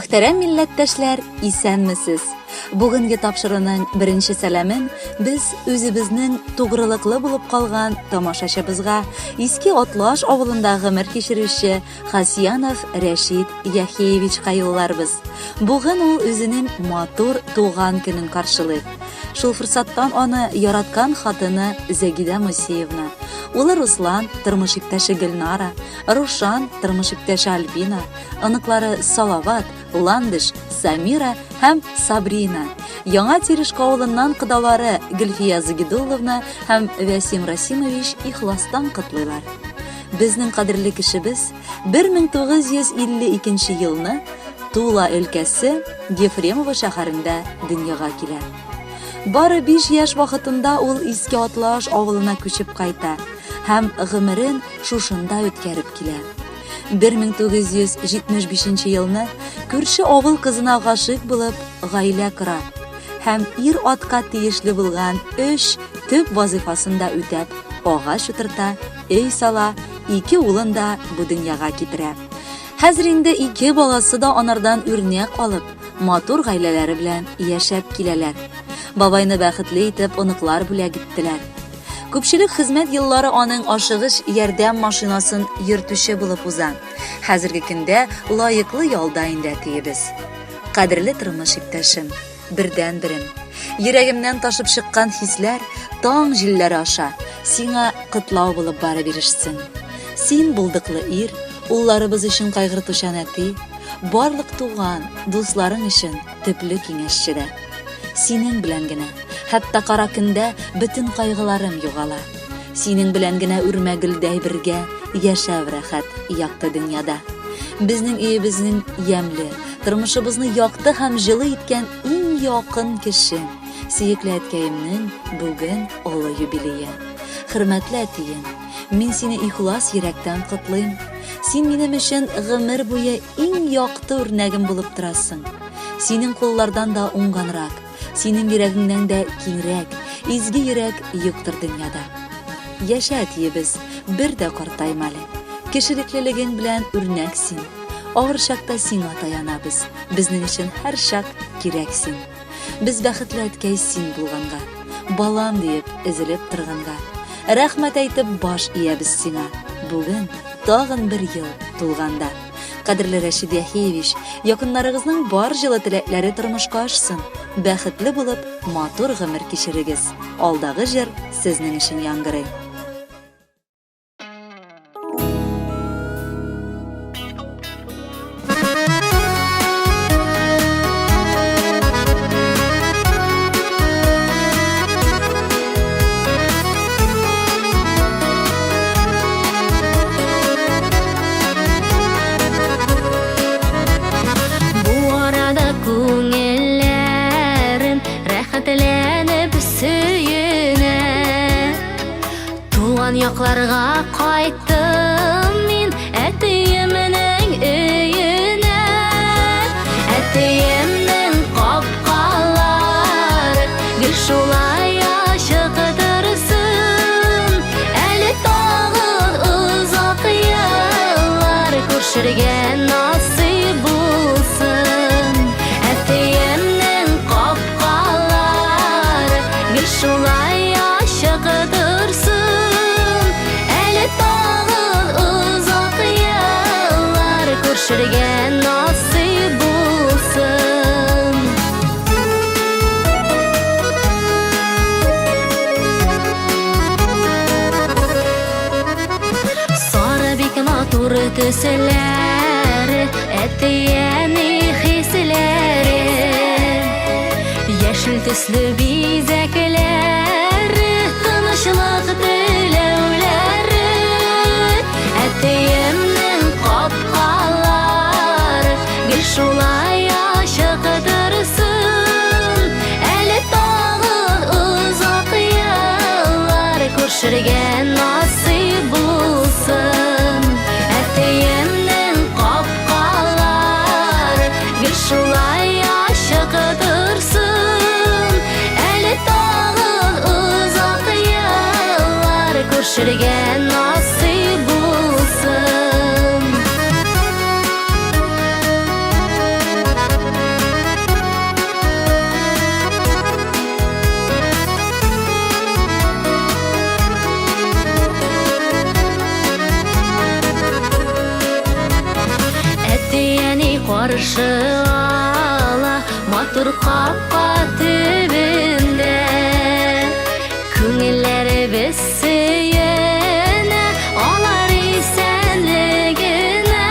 Мөхтәрәм милләттәшләр, исәнмесез! Бүгенге тапшыруның беренче сәламен без үзебезнең тугрылыклы булып калган тамашачыбызга Иске Атлаш авылында гомер кичерүче Хасьянов Рәшит Яхиевичка юлларбыз. Бүген ул үзенең матур туган көнен каршылый. Шул форсаттан аны яраткан хатыны Зәгидә Мусиевна, улы Руслан, тормыш иптәше Гөлнара, Рушан, тормыш иптәше Альбина, оныклары Салават, Ландыш, Самира һәм Сабрина, Яңа Терешка авылыннан кодалары Гөлфия Загидулловна һәм Вәсим Расимович ихластан котлыйлар. Безнең кадерле кешебез 1952 елны Тула өлкәсе Ефремово шәһәрендә дөньяга килә. Бары 5 яшь вакытында ул Иске Атлаш авылына күчеп кайта һәм гомерен шушында үткәреп килә. 1975 елны күрше авыл кызына гашыйк булып гаилә кора һәм ир-атка тиешле булган өч төп вазыйфасын да үтәп, агач утырта, өй сала, ике улын да бу дөньяга китерә. Хәзер инде ике баласы да анардан үрнәк алып, матур гаиләләре белән яшәп киләләр. Бабайны бәхетле итеп оныклар бүләк иттеләр. Күпчелек хезмәт еллары аның ашыгыч ярдәм машинасын йөртүче булып уза. Хәзерге көндә лаеклы ялда инде әтиебез. Кадерле тормыш иптәшем, бердәнберем. Йөрәгемнән ташып чыккан хисләр таң җилләре аша сиңа котлау булып барып ирешсен. Син булдыклы ир, улларыбыз өчен кайгыртучан әти, барлык туган, дусларың өчен төпле киңәшче дә. Синең белән генә, хәтта кара көндә бөтен кайгыларым югала. Синең белән генә үрмә гөлдәй бергә яшәү рәхәт якты дөньяда. Безнең өебезнең ямьле, тормышыбызны якты һәм җылы иткән иң якын кеше, сөекле әткәемнең бүген олы юбилее. Хөрмәтле әтием, мин сине ихлас йөрәктән котлыйм. Син минем өчен гомер буе иң якты үрнәгем булып торасың. Синең куллардан да уңганрак, синең йөрәгеңнән дә киңрәк, изге йөрәк юктыр дөньяда. Яшә, әтиебез, бер дә картайма әле. Кешелеклелегең белән үрнәк син. Авыр чакта сиңа таянабыз. Безнең өчен һәрчак кирәк син. Без бәхетле әткәй син булганга. Балам диеп өзелеп торганга. Рәхмәт әйтеп баш иябез сиңа. Бүген тагын бер ел тулганда. Кадерле Рәшид Яхиевич, якыннарыгызның бар җылы теләкләре тормышка ашсын. Бәхетле булып, матур гомер кичерегез. Алдагы җыр сезнең өчен яңгырый. Бу арада күңелләрем рәхәтләнеп сөенә. Туган якларга кайттым мин әтиемнең өенә. Әтиемнең капкалары гел шулай ачык торсын. Әле тагын озак еллар күрешергә насыйп булсын. Әтиемнең капкалары гел шулай ачык торсын. Әле тагын озак еллар күрешергә насыйп булсын. Сары бик матур төсләре, әти-әни хисләре. Яшел төсле бизәкләре, тынычлык теләүләре. Әтиемнең капкалары гел шулай ачык торсын. Әле тагын озак еллар күрешергә насыйп булсын. Әтиемнең капкалары гел шулай ачык торсын. Әле тагын Каршы ала матур капка төбендә. Күңелләребез сөенә, алар исәнлегенә.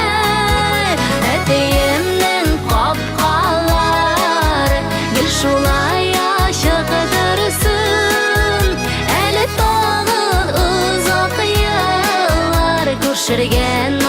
Әтиемнең капкалары гел шулай ачык торсын. Әле тагын озак еллар күрешергә.